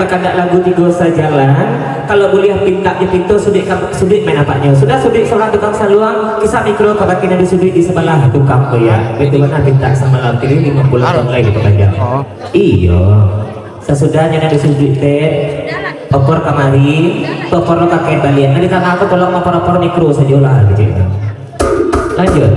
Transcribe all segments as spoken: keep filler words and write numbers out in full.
Kandak lagu tigo sajalan, kalau buliah pintak jo pinto, suduik ka, suduik main apaknyo. Sudah suduik sabalah tukang saluang, kisah mikro ka bakeh nan di suduik di sabalah tukang koyak. Baitu bana pintak samalam, tigo limo puluah tahun lai dipapanjang. Oh. Iyo. Sasudahnyo nan di suduik teh, opor kamari, opor lo ka kain baliak. Nan di tangah ko tolong opor-opor mikro sajolah, gitu. Lanjut.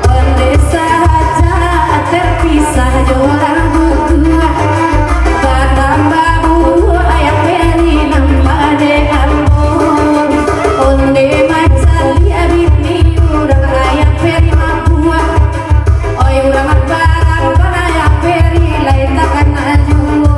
Onde saja terpisah jo urang tuo, batambah buruak ayah Peri nampak dek ambo. Onde mancaliak bini urang ayah Peri mabuak. Oi urang paraban ayah Peri lai takana juo.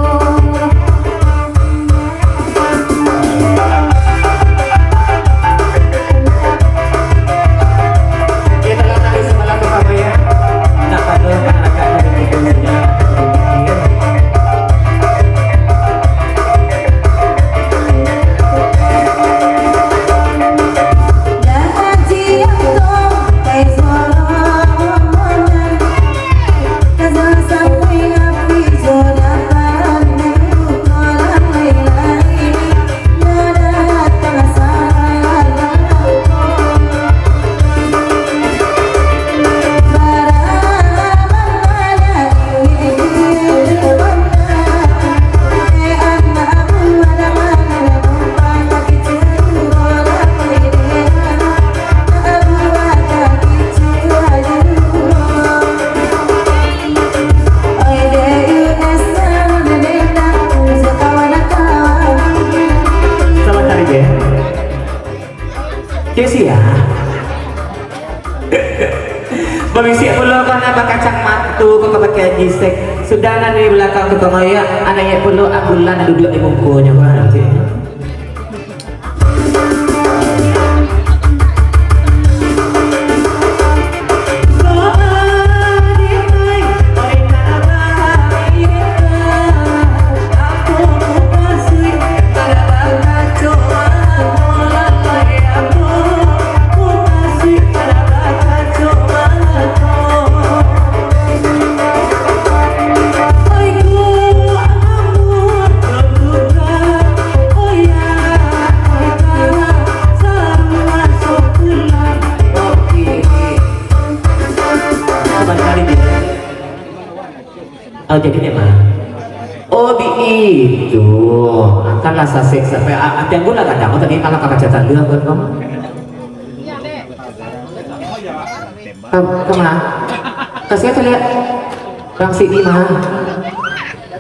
Sabantar je. Cek sia. Babisiak pulo ko nan bakacang mato ko ka pakai jisek. Sudah nan di balakang tu ka ngoyak, anak pulo ambulan duduak di mukonyo ko, cek. Oh, jadi memang. Oh, bitu. Kan lah sasek sampai, a-, ati anggun lah kadang, oh, tadi malah kakak catatan dulu, anggun kamu. Kam-, kama? Kasih aja lihat. Bang Sidi mah.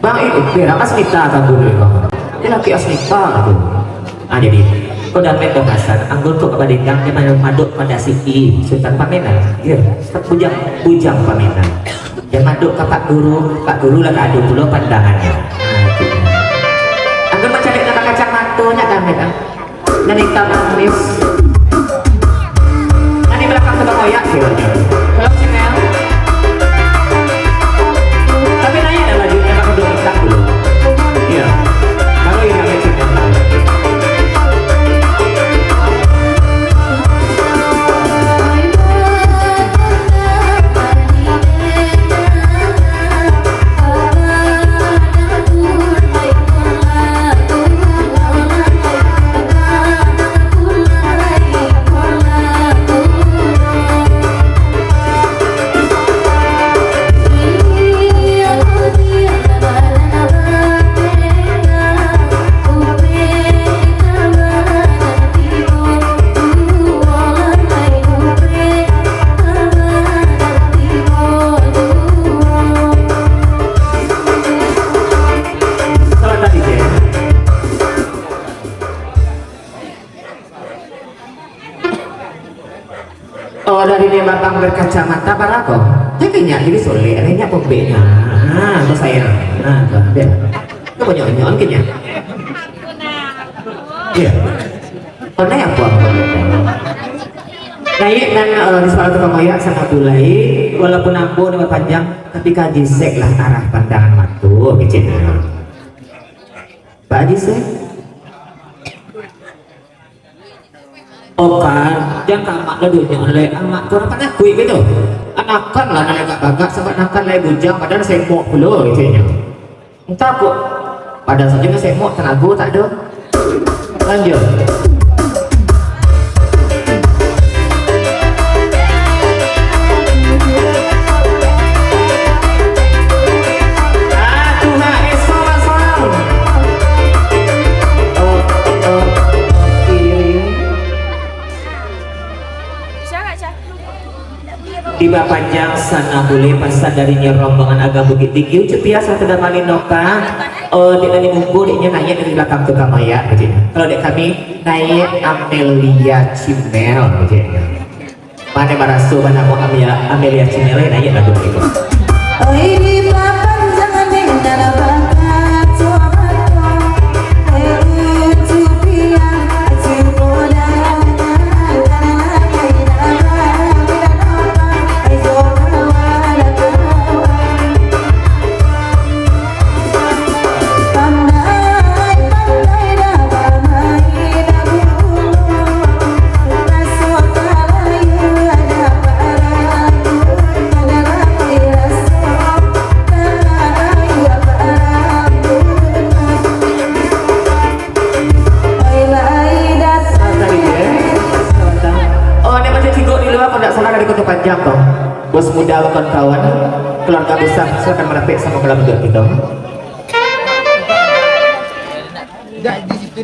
Bang, eh, eh, Asmita kan dulu, Bang. Dia laki Asmita tu. Ah, jadi, kau dapat pembahasan, anggun kau kepada yang dia main maduk pada Sidi, Sultan Pamenan. Iya, bujang, bujang Pamenan. Dia maduk ke Pak Guru, Pak Guru lah kado pulo pandangannyo. Ah, gitu. Anggun mencari nama kacamata, nyak dapat, ah. Nan hitam manis. Nan di balakang tu bakoyak, kiranya. Kalau si Mel. Tapi naik dah laju, yang pakai dua hitam dulu. Iya. Baru ini agak cek yang lain. Kalau dari dia babang berkacamata, para ko? Jadi nyak, jadi soleh, ada nyak pombeknya. Ah, tu sayang. Ah, tu dia. Tu banyak-banyak kan nyak. Iya. Pandai apa? Naiak nan, eh, di suara tukang mayak sangat bulai, walaupun ambo ni bapanjang, tapi ka Haji Sek lah arah pandangan mato, kecil. Pak Haji Sek. Oh kan, jan ka amak lah dunyo lai, amak tu urang panakuik gitu. Anakan lah nan agak bagak, sabab nakan lai bujang, badan semok pulo, gitu nyo. Entah kok, badan sajo nan semok, tanago tak ado. Lanjut. Ah, Tuhan, eh, sorang, sorang. Oh, oh, oh, iya, iya. Dibapanjang sana bulai pasan dari nyo rombongan Agam Bukittinggi, ucup biasa sudah malinokan. Oh, dek dari muko, dek nyo naiak dari balakang tukang mayak, gitu. Kalau dek kami, naiak Amelia Cimel, gitu. Mano maraso banamo Amelia, Amelia Cimel, naiak lagu itu. Oi, dibapanjang dek nan bakato-kato. Oh, nek macam cigok di lua, kalau ndak salah dari Kota Panjang tu. Bos muda, kawan-kawan, keluarga besar, silakan merapik sama keluarga kita.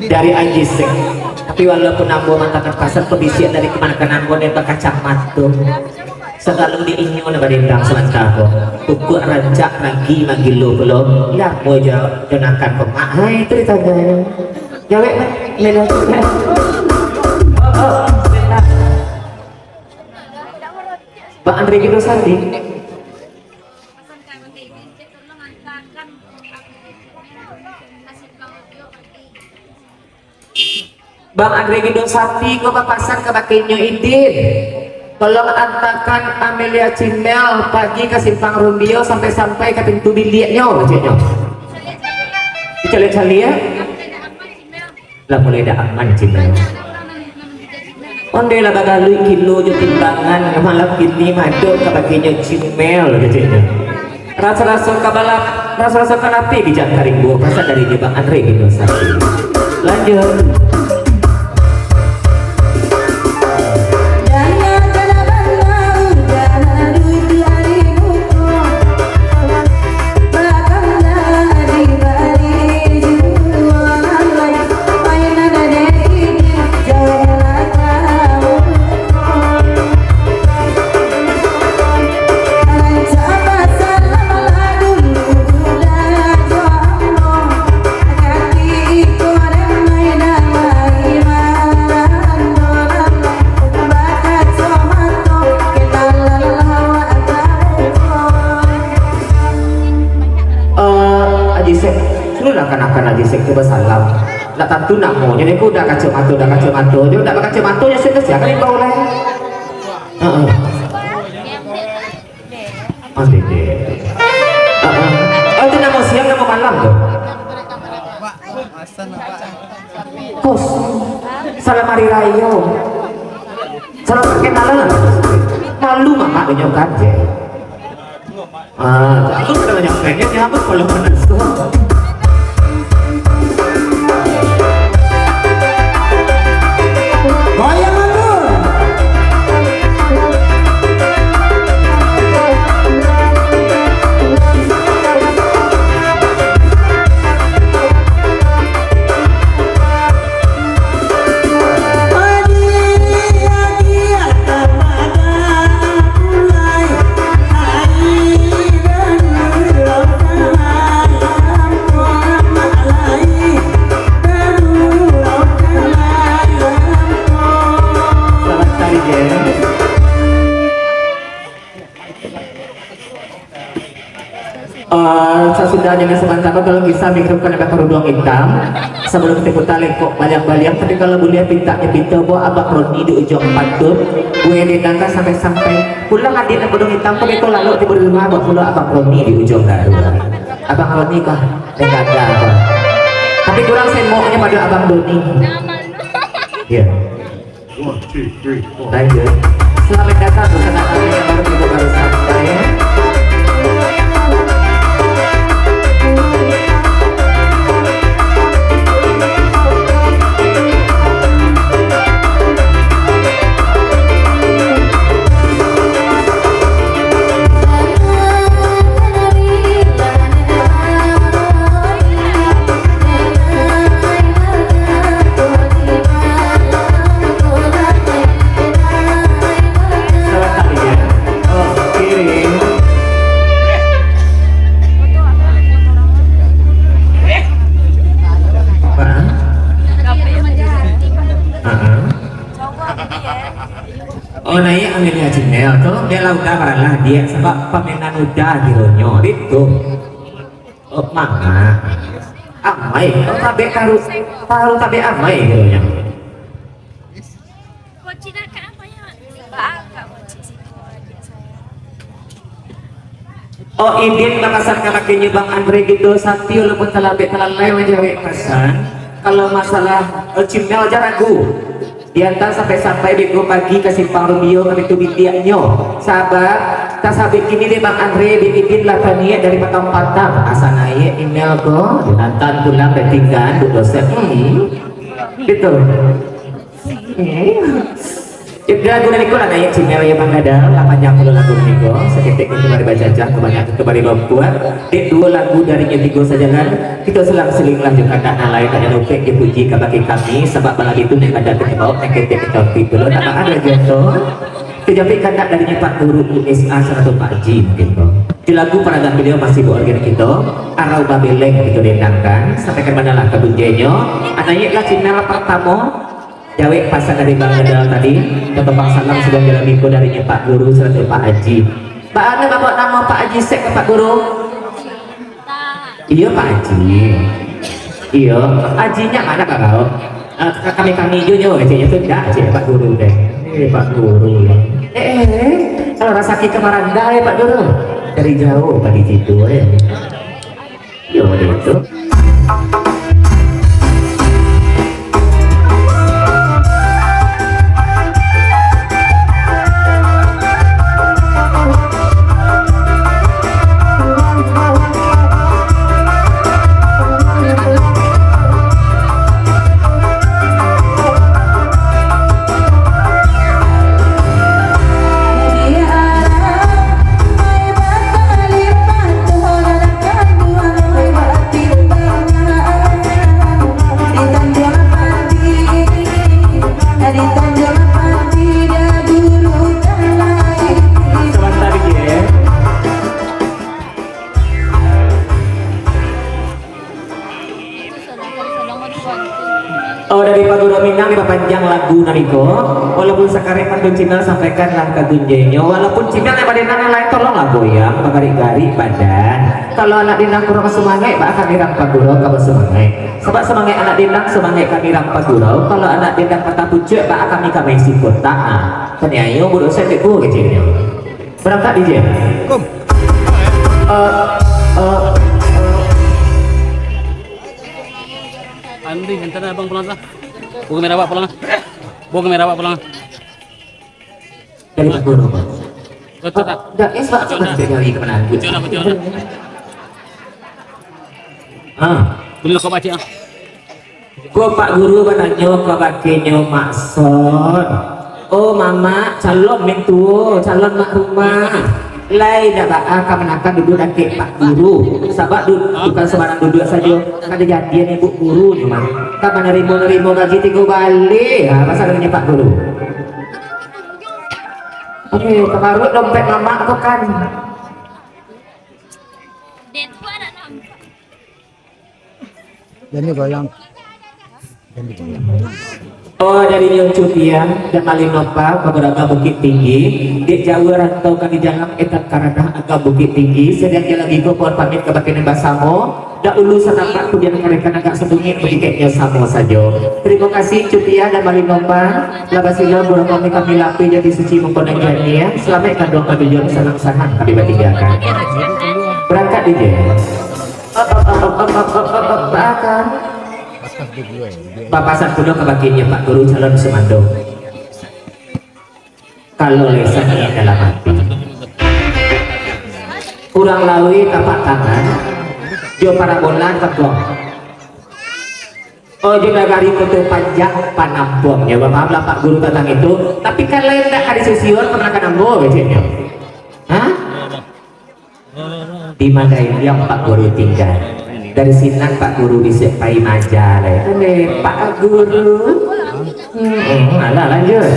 Dari Aji Sek. Tapi walaupun ambo mantakan pasan, pabisiak dari kamanakan ambo, nek bakacamato. Sabalun di inyo nan badendang samantaro, pukuk rancak lagi manggilo pulo, lamo jo, jo nakan ko, Mak. Hai, tu ditanyo. Jawek, Mak. Lelo. Oh, oh, sebentar. Bang Andre Gindosari. Bang Andre Gindosari ko bapasan kabake inyo, Idin, tolong antakan Amelia Cimel pagi ka Simpang Rumbio sampai-sampai ka pintu biliaknyo, keceknyo. Dicaliak-caliak. Lah mulai dak aman, Cimel. Ondeh lah bagaluik kilo jo timbangan, malam kini madok kabake inyo, Cimel, keceknyo. Raso-raso ka balap, raso-raso ka lapeh, bijak ka rimbo, pasan dari inyo Bang Andre Gindosari. Lanjut. Eh, Aji Sek, suruahlah kanak-kanak Aji Sek tu basalam. Ndak tantu namonyo, dek udah kacamato, udah kacamato, jo udah bakacamato, yo sudah siapa imbau lai. Heeh. Mantap, dek. Heeh. Oh, itu namo siang, namo malam tu. Kos, salam hari raya. Salam perkenalan. Malu mamak denyo kan, je. Ah, aku sudah banyak pengen, ya, aku kalau panas tu. Goyang, Anggun. Sudah, jangan sementara kalau bisa mikrofon ada kerudung hitam. Sebelum kita putar lekok baliang-baliang, tapi kalau boleh pinta je pinta buat Abang Roni di ujung pantun. Gue dengarkan sampai-sampai pulang adik nak kerudung hitam, tapi kau lalu tiba di rumah, buat pula Abang Roni di ujung garu. Abang Roni kah? Dengar apa? Tapi kurang semoknya pada Abang Doni. Ya. One, two, three, four. Lanjut. Selamat datang bersama kami yang baru tiba, baru sampai. Oh, naiak Amelia Cimel tu, bialah udah baralah dia, sabab pamainan udah kironyo, itu. Oh, manga. Amai, oh, tabek taruh, taruh tabek amai kironyo. Bocin akak apa ya? Ba akak bocin siko, adik saya. Oh, Idin bakasan ka lakinyo Bang Andre gitu, Sakti walaupun talambek talalai manjawek pasan. Kalau masalah, eh, Cimel aja ragu. Diantar sampai-sampai bego pagi ka Simpang Rumbio ka pintu bitiaknyo. Sabab, tasabik kini dek Bang Andre, dek Idin lah taniak dari patang patang. Asa naiak Cimel ko, dinantan pulang dari tinggaan, duk dosen. Hmm. Gitu. Yo, lagu nan iko lah naiak Cimel yo manggadal, lah panjang pulo lagu nan iko. Saketek itu mari bajajah, kabanyakan itu mari lompuak. Dek duo lagu darinyo tigo sajalah, kito selang-seling lah jo kandak nan lain, kandak nan lain dipuji kabake kami, sabab malam itu naik badan kito baok, naik ketek kito pi pulo, tak ada jo tu. Tajapuik kandak darinyo Pak Guru U S A sarato Pak Haji mungkin ko. Di lagu paragam baliau masih baorgan kito, Arau Babeleng kito dendangkan, sampai ka mano lah kabunjianyo, anaiaklah Cimel partamo, Jawek pasan dari Bang Gadal tadi, katumpang salam sudah dalam minggu darinyo Pak Guru sarato Pak Haji. Baa nan babaok namo Pak Haji sek ka Pak Guru? Iyo, Pak Haji. Iyo, Haji nyo ma nan babaok? Ah, ka-, kami-kami jo nyo, keceknyo tu ndak, cek Pak Guru deh. Eh, Pak Guru. Eh, eh, kalau rasaki ka Maranda, eh, Pak Guru. Dari jauah tadi situ, eh. Yo, deh, tu. Sabanta dikit, eh. Oh, dari Pak Guru Minang dipapanjang lagu nan iko. Walaupun sakarek pantun Cina, sampaikanlah ka gunjinyo. Walaupun Cina nan badenang nan lain, tolonglah goyang, bagarik-garik badan. Kalau anak dinang kurang sumangaik, baa kami rang Pak Guru ka basumangaik. Sabab sumangaik anak dinang, sumangaik kami rang Pak Guru. Kalau anak dinang patah pucuak, baa kami ka maisi kotak. Ah, taniayo budak saya tipu kecilnyo. Barangkek, D J. Kom. Eh, eh, eh. Andi, antar abang pulang lah. Bawa kamera awak pulang lah. Bawa kamera awak pulang lah. Dari Pak Guru, Pak. Betul tak? Dah, eh, sebab tu kan dari kemana? Betul lah, betul lah. Ah. Boleh lah kau baca, ah. Ko Pak Guru batanyo kabakenyo Mak Son. Oh, Mamak, calon mintuo, calon mak rumah. Lai dak baa ka manakan duduak dakek Pak Guru. Sabab du-, bukan sambarang duduak sajo. Ka dijadian ibu guru nyo mah. Ka manarimo-narimo gaji tigo baleh. Ha, pasal nyo Pak Guru. Oke, pakaruik dompet Mamak tu kan. Den tu anak nampak. Jadi goyang. Jadi goyang. Oh, dari Nyonya Cutia, dan Malinopa, ka Bukittinggi, dek jauah rantau ka dijalang, etan karadah agam Bukittinggi, sadang lagi ko mohon pamit ka bakeh nan basamo, dahulu satapak kudian kareka agak sadungik, bukiknyo samo sajo. Tarimo kasih, Cutia dan Malinopa, lah basilo burongo kami lapeh jadi suci mangko nan janiah, salamaik kanduang ka tujuan, sanang-sanang kami batinggakan. Barangkek, D J. Bahkan, Papasan pulo ka bakeh nyo Pak Guru calon sumando. Kalau lai saniaik dalam ati, kurang lauik tapak tangan, jo parabola tepung. Oh, jo nagari Koto Panjang panampuang. Nyo paham lah Pak Guru tantang itu. Tapi kan lain dak ka disusuan, pernah ka nambo keceknyo. Hah? Di Mandailing Pak Guru tingga. Dari sinan Pak Guru bisa pai maja lai. Aleh, Pak Guru. Hmm, alah, lanjut.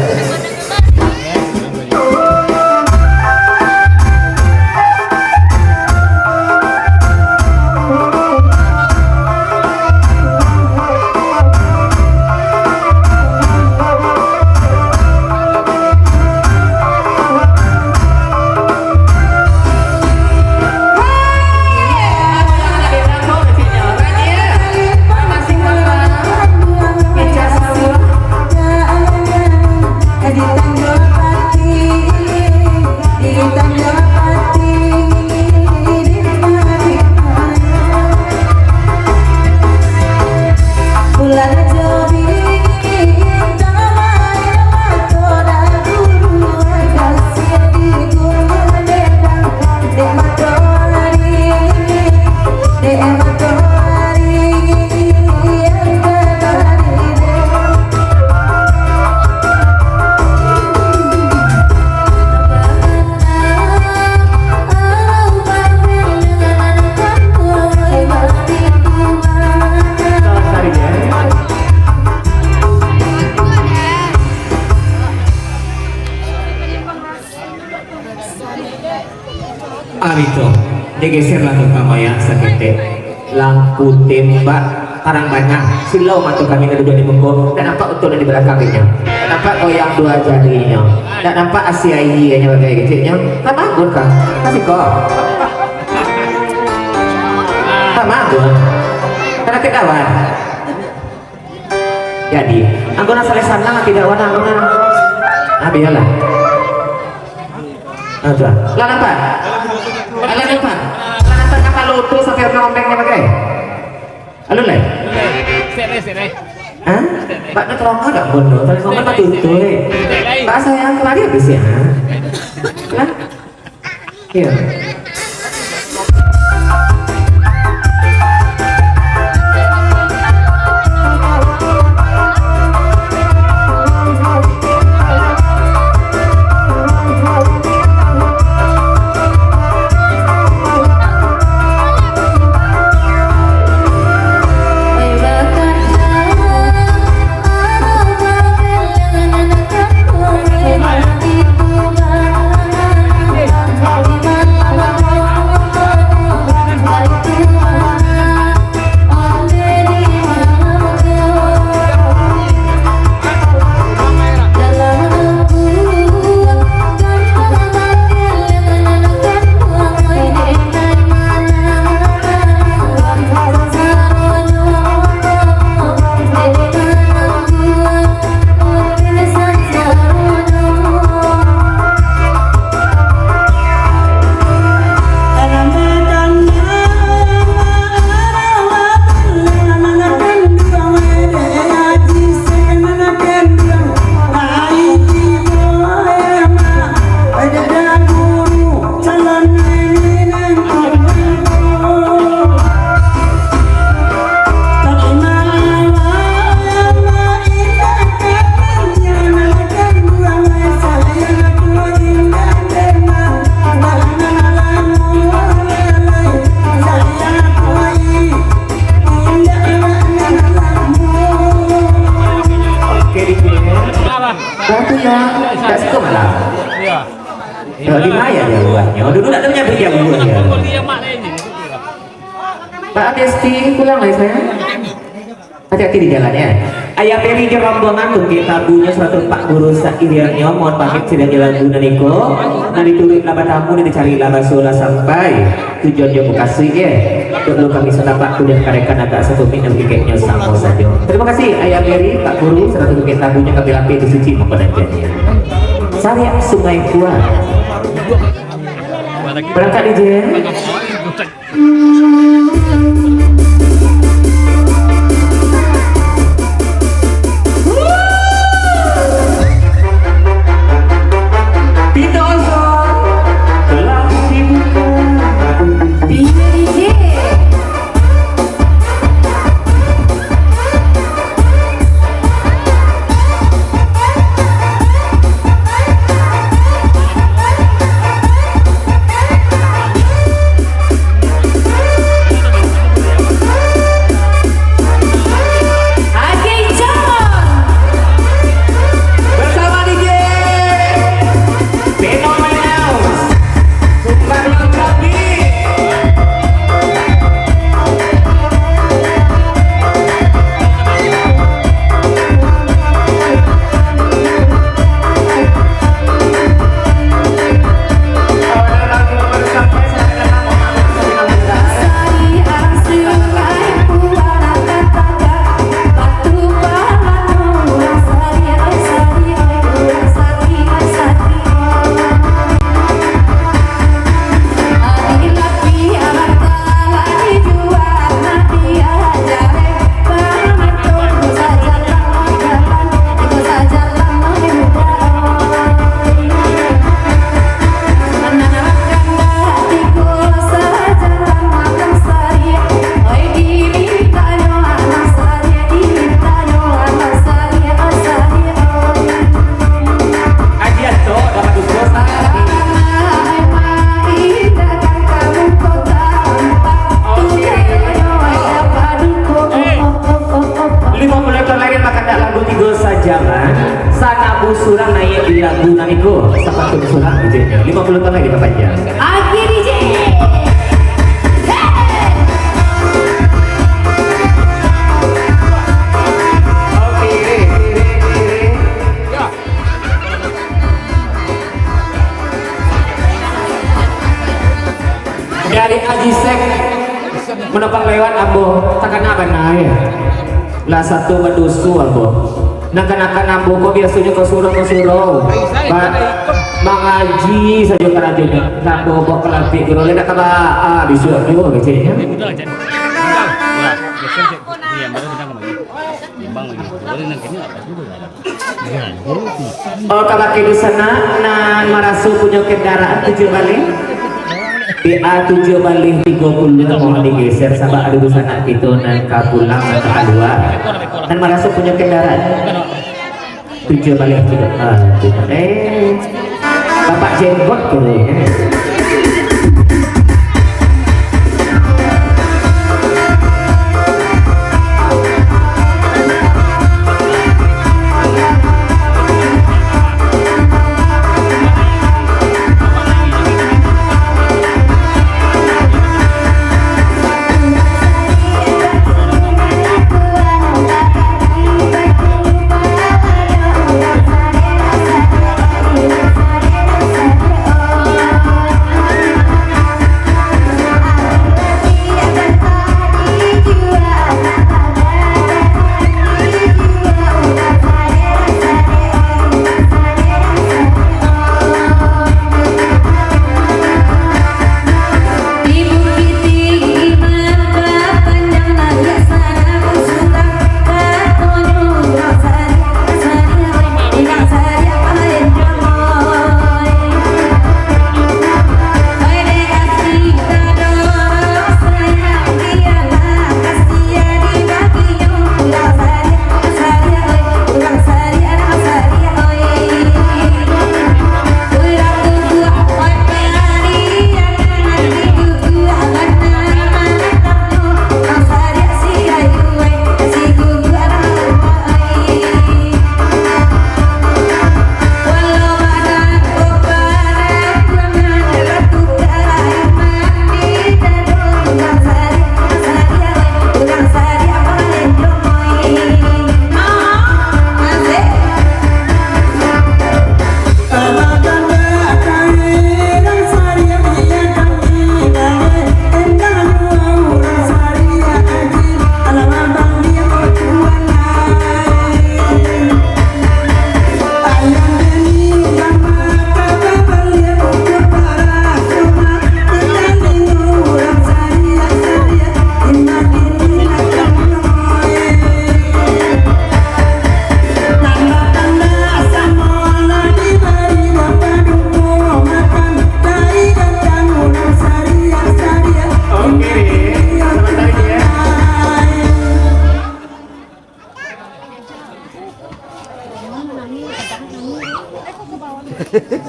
Ari tu, digeser lah tu ka mayak saketek. Lampu tembak, tarang bana. Silau mato kami nan duduak di muko, ndak nampak utuh nan di balakang inyo. Ndak nampak goyang duo jarinyo. Ndak nampak asi aia inyo bagai keceknyo. Tamagun ka? Ka siko. Tamagun. Kana kadawan. Jadi, angku nan saleh sanang, tidak wana angku nan. Ah, bialah. Ah, tu lah. Lah nampak? Lah nampak? Lah nampak kapalo tu sampai urang ombengnya bagai? Alun lai? Sek lai, sek lai. Hah? Bak nak terang agak bono, tapi kau kan patut tu, eh. Sek lai. Tak sayang kemari habis ya, ha? Lah? Iya. Oke, di sini. Satu ya, tak situ malah. Iya. Kalau di mana ya buahnya? Dulu tak ada punya beli buahnya. Pak Desti, pulang lah, sayang. Hati-hati di jalan, ya. Ayah Peri jo rombongan, tungkek tabunyo sarato Pak Guru sairiangnyo mohon pamit sadonyo lagu nan iko. Nan dituruik lah batamu, nan dicari lah baso lah sampai. Tujuan jo mukasuik, ye. Dulu kami satapak kuliah karekan agak satumik nan pikeknyo samo sajo. Terima kasih Ayah Peri, Pak Guru, sarato tungkek tabunyo kami lapeh di suci mangko dan janiah. Sariak Sungai Kuat. Barangkek, D J. Pintu ozon telah dibuka. Pintu D J. Oke, John. Bersama D J Fenomenal. Sumpah yang cantik. Limo puluah ekor lagi makan dak lagu tigo sajaman. Sana busurang naiak di lagu nan iko. Sapatun surang D J-nyo. Limo puluah ekor lagi dipapanjang. Oke, D J. Hey! Oke, re, re, re, re. Dari Aji Sek, manopang lewat ambo, takana bana, eh. Lah satu badusu ambo. Nan kanakan ambo ko biasonyo ka surau, ka surau. Ba-, mangaji sajo karajonyo. Nan ambo bawa ka lapik guru, lai nak ka ba-, ah, bisuak juo keceknyo. Oh, ka bakeh di sana, nan maraso punyo kendaraan tujuah baleh. B A tujuah baleh tigo puluah, mohon digeser, sabab ado dunsanak kito nan ka pulang, nan ka kalua. Nan maraso punyo kendaraan tujuah baleh tigo, ah, tujuah, eh, Bapak Jenggot tu, eh.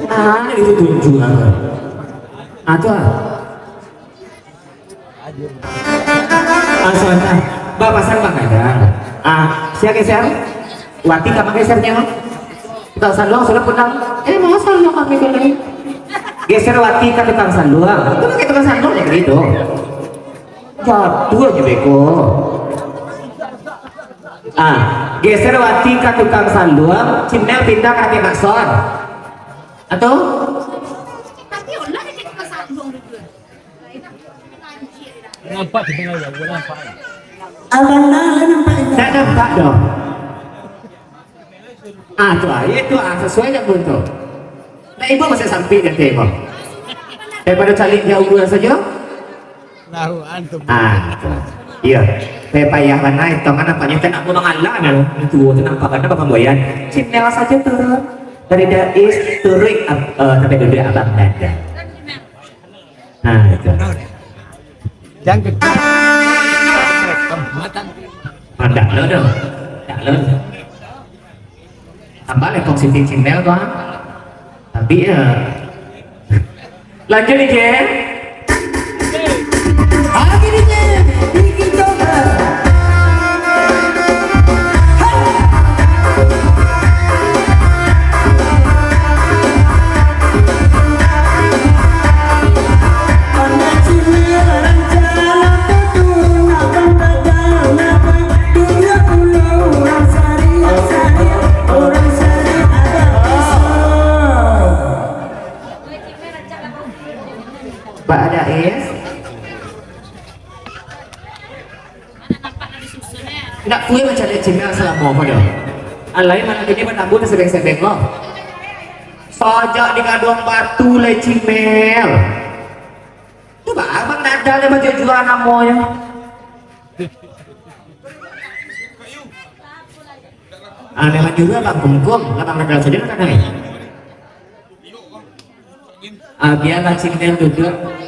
Ah, itu tunjuk apa? Ah, tu ah. Ah, salah. Bapasan bagadang. Ah, sia geser? Wati ka ma gesernyo? Tukang sanduang sudah pulang. Eh, mau sanduang kami kali. Geser Wati ka tukang sanduang. Itu pakai tukang sanduang ya gitu. Jatuh aja beko. Ah, geser Wati ka tukang sanduang, Cimel pindah ka Ati Makson. Atau? Tapi Allah ada tukang sanduang juga. Nampak sebenarnya, Allah nampak. Abang lah nampak. Tak nampak doh. Ah, tu ah, itu ah, sesuai je pun tu. Nak ibu masih sampik nanti ibu. Daripada calik jauh dua saja. Laruan tu. Ah, tu. Iya. Saya payah bana itu mana banyak kena mau mengalah dah. Itu tu nampak bana bapak boyan. Cimel saja turun. Dari Dais turun ab- eh, sampai duduk abang dada. Nah, itu. Jangan. Matan. Ah, ndak lo doh. Ndak lo. Tambah lah kong Siti Cimel tu, ah. Tapi, ya. Lanjut, Ijin. Lagi, Ijin. Bikin coba. Hai. Pak Dais. Ndak pulih mancaliak Cimel salamo ko doh. Alai malam kini banabu tasebeng-sebeng lo. Sajak di Gaduang Batu lai Cimel. Tu baa abang dada lai bajujua namonyo. Ah, memang jujua abang kungkung, abang dada sajo nak kanai. Ah, biarlah Cimel duduk.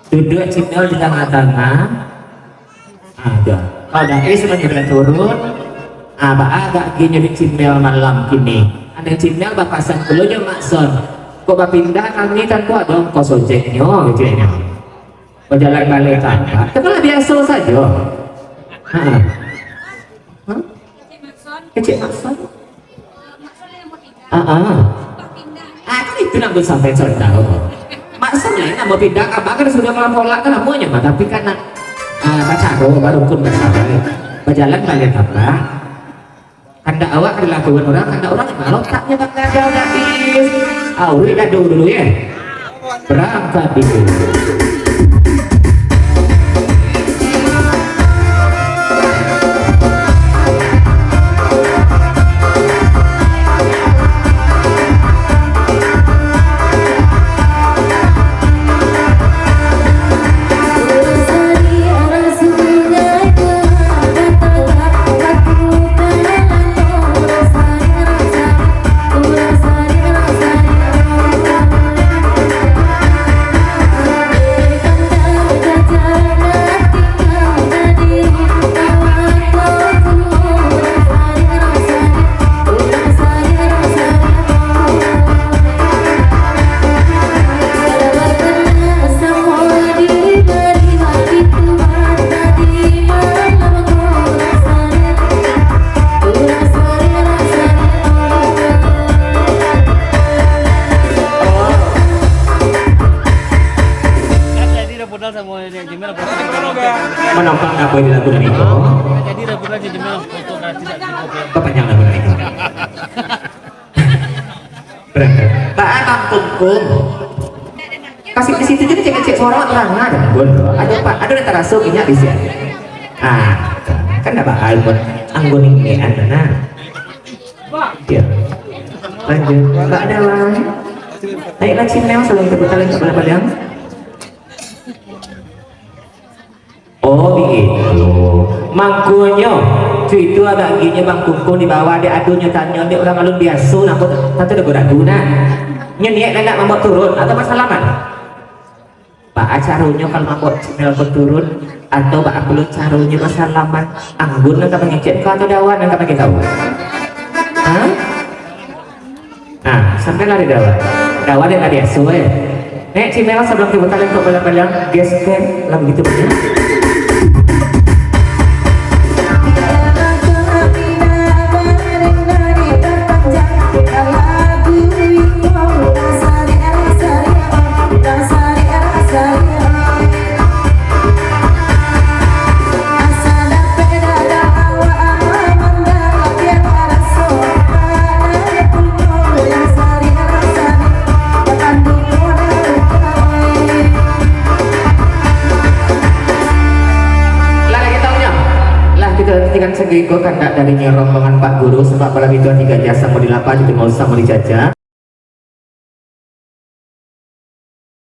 Duduk Cimel di tangah-tangah. Ah, dah. Kalau dah es sudah turun. Ah, baa agak gini di Cimel malam kini. Ada Cimel bapasan dulu jo Mak Son. Kok bapindah kami kan kok ada ongkos ojeknyo gitu ya. Bajalan balik tanpa. Kepala biasa saja. Ha. Hah? Kecil Mak Son? Ah, ah. Ah, kan itu nak sampai contoh. Mak Son lain nak mau pindah kabar kan sudah malam pola kan namanya mah, tapi kan nak ah, bacaro, barukun bacaro. Bajalan balik apa? Kandak awak dilakukan orang, kandak orang mah lotaknya bakal jauh gadis. Ah, uruik dadu dulu ya. Berangkat dulu. Jadi dah pulang sama dia, gimana? Menampak apa yang dilakukan itu? Jadi dah pulang, jadi gimana? Foto gratis. Apa panjang lagu itu? Berangkat. Baa Bang Kungkung. Kasih di situ juga cek-cek suara terang ada pun. Ada pak, ada yang terasa inyak di sini. Ah, kan dah bakal pun anggun ini anda nah. Ya. Lanjut. Bak ada lah. Naiklah Cimel, salam tepuk tangan kepada Padang. Oh, begitu. Mangkonyo, cuitu agak ginyo Bang Kungkung di bawah, dek adunyo tanyo, dek urang alun biaso, namo tantu ragu-ragu, nah. Nyo niat nak mambawa turun atau basalaman? Baa caronyo kalau mambawa Cimel baturun, atau baa pulo caronyo basalaman? Anggun nan ka mangecek ko atau Dawan nan ka mangecek tahu? Hah? Nah, sampai lah di dalam. Dawa dek lah biaso, eh. Nek, cimela sabalun tibo tali untuak balang-balang, gesek lah bagitu banyak. Lah, lah, kita punya. Lah, kita nantikan sajo iko kandak dari nyo rombongan Pak Guru, sabab apo lai tu ati gajah samo dilapah, jadi mau samo dijaja.